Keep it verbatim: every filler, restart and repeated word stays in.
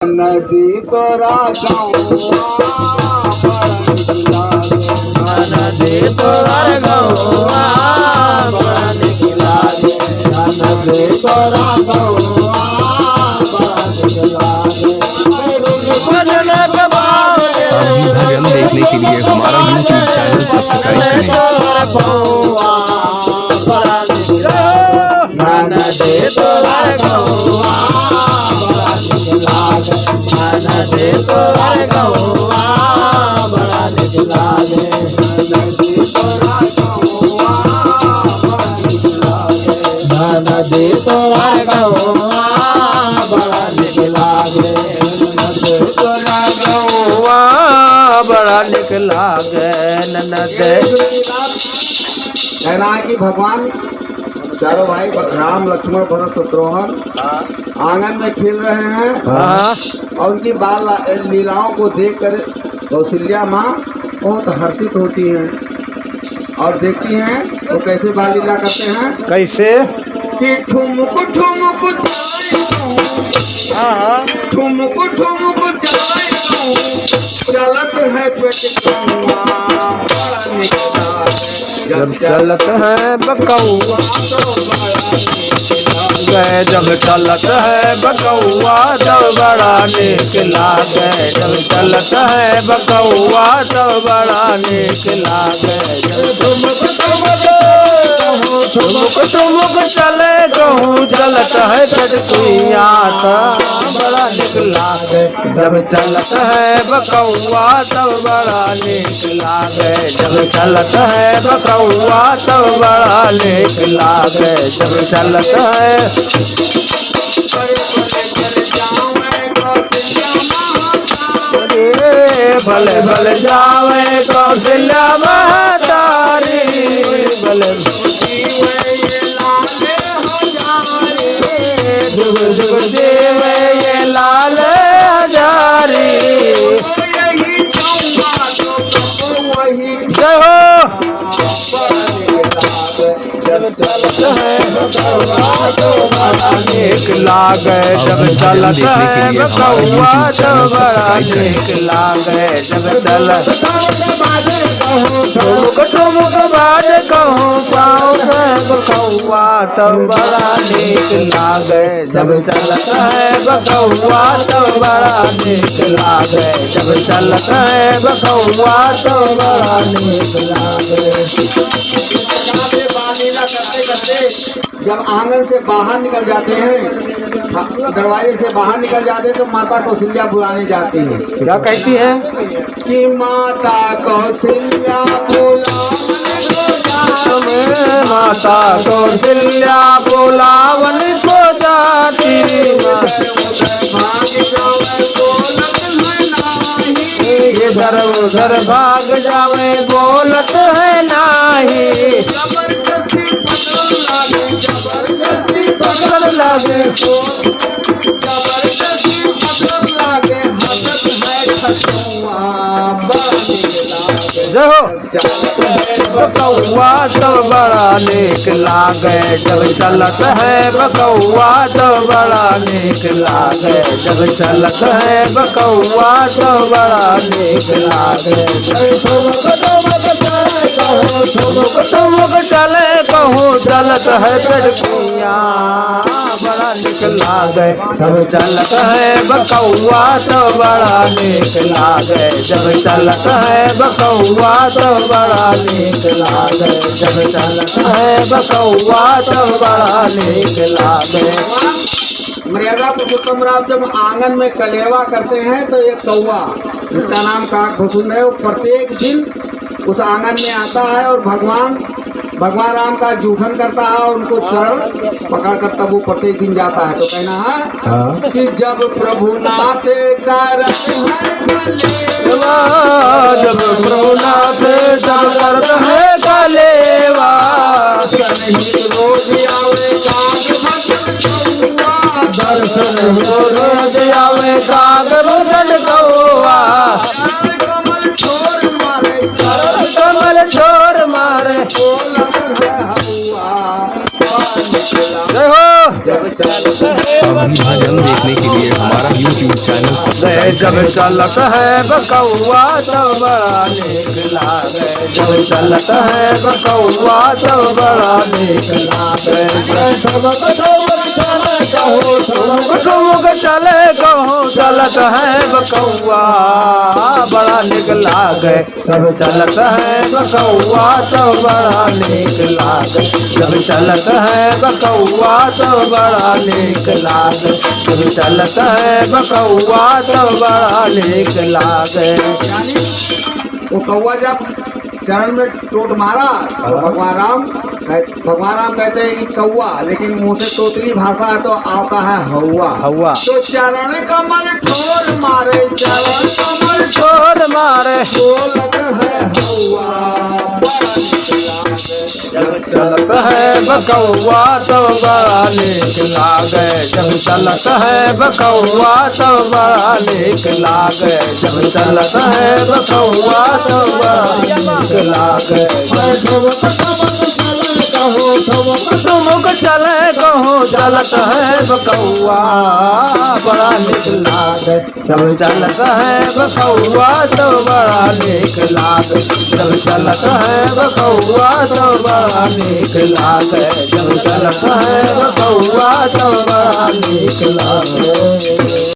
नदी तोरा गौआ बड़ा निक लागे। नदी तोरा गौआ बड़ा निक लागे। नदी तोरा गौआ बड़ा निक लागे। भजन के बारे अभी भजन देखने के लिए हमारा YouTube चैनल सब्सक्राइब करें। नदी तोरा गौआ बड़ा निक लागे। नदी तोरा गौआ बड़ा निक लागे। नदी तोरा गौआ बड़ा निक लागे। नदी तोरा गौआ बड़ा निक लागे। नदी तोरा गौआ बड़ा निक लागे। ननद कहना है कि भगवान चारों भाई राम, लक्ष्मण, भरत, शत्रुघ्न हाँ। आंगन में खेल रहे हैं हाँ। और उनकी बाल ला-, लीलाओं को देख कर कौशल्या माँ बहुत हर्षित होती हैं और देखती हैं वो कैसे बाल लीला करते हैं। कैसे? कि ठुमुक ठुमुक चले कहूँ, हाँ, हाँ। ठुमुक ठुमुक चले कहूँ, चलत है पेट कौआ, बड़ा निक लागे। जब चलत है बकौआ तो बड़ा निक लागे। जब चलत है बकौआ तो बड़ा निक लागे। जब चलत है बकौआ तो बड़ा निक लागे। जब ठुमुक ठुमुक कहूँ, ठुमुक ठुमुक चले कहूँ, चलत है पेट कौआ तो बड़ा निक लागे। जब चलत है बकौआ तब बड़ा निक लागे। जब चलत है बकौआ तब बड़ा निक लागे। जब चलत है भले भले जावे कौशल्या महतारी, भले जुग जुग जीवे ये लाल हजारी। जय हो। जब चलत है बकौआ तो बड़ा नीक लागे। जब चलत है बकौआ तो बड़ा नीक लागे। जब चलत ठुमुक ठुमुक बाज कहूँ, पाँव के बकौआ तो बड़ा नीक लागे। जब चलत है बकौआ तो बड़ा नीक लागे। जब चलत है बकौआ तो बड़ा नीक लागे। जब आंगन से बाहर निकल जाते हैं, दरवाजे से बाहर निकल जाते हैं, तो माता कौशल्या बुलाने जाती है। क्या कहती है? कि माता कौशल्या बुलावन को जात। माता कौशल्या बुलावन को जाती। भाग जावे बोलत है नाही। इधर उधर भाग जावे बोलत है नाही। जबरदस्ती पकड़ लागे, जबरदस्ती पकड़ लागे। जबरदस्ती पकड़ लागे, हंसत है खचौआ, बड़ा नीक लागे। जय हो। बकौआ तो बड़ा नीक लागे, जब चलत है बकौआ तो बड़ा नीक लागे, जब चलत है बकौआ तो बड़ा नीक लागे। ठुमुक ठुमुक चले कहूँ, चलत है पेट कौआ, बड़ा नीक लागे। जब चलत है बकौआ तो बड़ा नीक लागे। जब चलत है बकौआ तो बड़ा नीक लागे। जब चलत है बकौआ तो बड़ा नीक लागे। मर्यादा पुरुषोत्तम राम जब आंगन में कलेवा करते हैं तो एक कौआ, जिसका नाम काग भसुंड है, वो प्रत्येक दिन उस आंगन में आता है और भगवान, भगवान राम का जूठन करता है और उनको चरण पकड़ कर तब वो प्रत्येक दिन जाता है। तो कहना है हाँ। कि जब प्रभु नाथ करत है कलेवा, जब प्रभु नाथ जब करत है कलेवा, दर्शन ही रोज आवे काग भसुंड कौआ। दर्शन ही रोज आवे काग भसुंड कौआ। चरण कमल ठोर मारे, चरण कमल ठोर मारे। बोलत है हौआ। जय हो। जब चलत है अवधी भजन देखने के लिए हमारा YouTube चैनल सब्सक्राइब जब करें। चलत है बकौआ तो बड़ा नीक लागे, जब चलत है बकौआ तो बड़ा नीक लागे। ठुमुक ठुमुक चले कहूँ चलत है बकौआ, बड़ा नीक लागे। जब चलत है बकौआ तो बड़ा नीक लागे, जब चलत है बकौआ तो बड़ा नीक लागे, जब चलत है बकौआ तो बड़ा नीक लागे। यानी वो कौआ जब चरण में टोट मारा तो भगवान राम कह-, भगवान राम कहते हैं कि कौआ, लेकिन मुंह से तोतली भाषा है तो आता है हौआ। हौआ। तो चरण कमल ठोर मारे, चरण कमल ठोर मारे, बोलत है हौआ, बड़ा नीक लागे। जब चलत है बकौआ तो बड़ा नीक लागे, जब चलत है बकौआ तो बड़ा नीक लागे, जब चलत है बकौआ तो बड़ा नीक लागे। ठुमुक चले कहूँ चलत है बकौआ, बड़ा नीक लागे। जब चलत है बकौआ तो बड़ा नीक लागे, जब चलत है बकौआ तो बड़ा नीक लागे, जब चलत है बकौआ तो बड़ा नीक लागे।